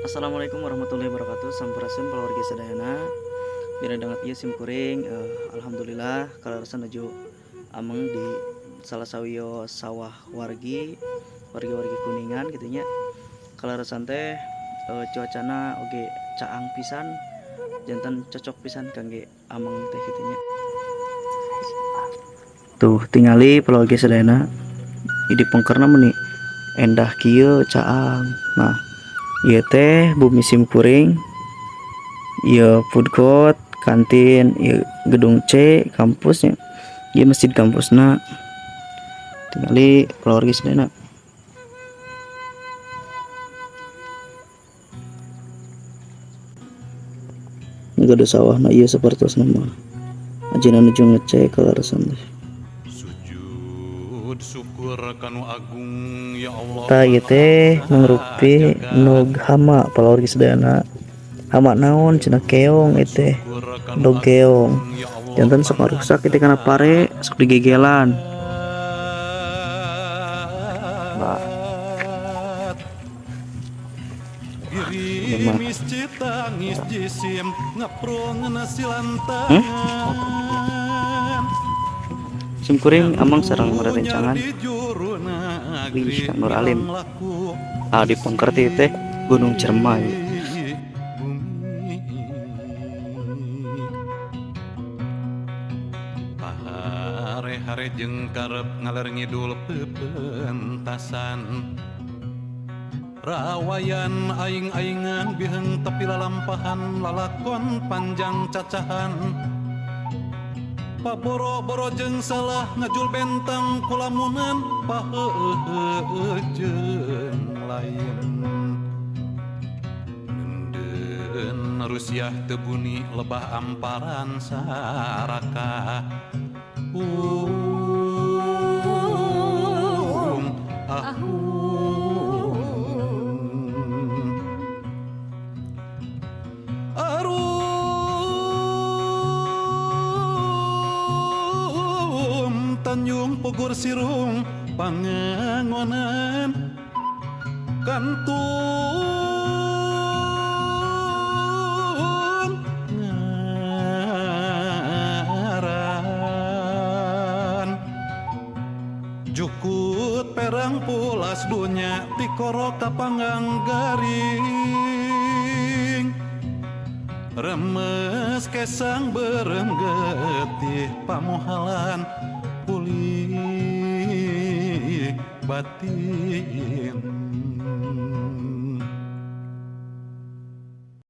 Assalamualaikum warahmatullahi wabarakatuh. Sampurasun keluarga sadayana. Dina danget ieu sim kuring, alhamdulillah kaleresan nuju ameng di salah sawios sawah wargi, wargi-wargi Kuningan kitu nya. Kaleresan teh cuacana oge caang pisan, janten cocok pisan kangge ameng teh kitu nya. Tuh tingali keluarga sadayana, di pengkerna meuni endah kieu caang. Nah, ieu teh bumi sim kuring, ieu food court, kantin, ieu gedung C kampusnya, ieu masjid kampusna. Tingali keluarga sadayana. Gaduh sawahna ieu sapertosna mah. Ajina nuju ngecek kaleresan teh. Sujud syukur kanu agung ya Allah. Tah ieu teh mangrupi nog hama palawargi sadayana. Hama naon cenah keong ieu teh, endog keong. Janten sok ngarusak ieu teh kana pare, sok digegelan. Nah. Girimis citangis jisim ngeprung silantangan. Sim kuring amang sareng rerencangan. Wih, Kang Nur Alim. Ah, di pengker teh Gunung Ciremai. Hare-hare jeung karep ngaler ngidul pepentasan. Rawayan aing-aingan biheng tepi lalampahan lalakon panjang cacahan. Paboro-boro jeung salah ngajul bentang kulamunan paheueuh jeung lain. Nenden Rusiah tebuni lebah amparan saraka. Ahung. Arum Tanjung Pugur Sirung pangangonan kantun ngaran jukut perang pulas dunya tikoro kapanggang garing remes kesang berem getih pamohalan pulih batin.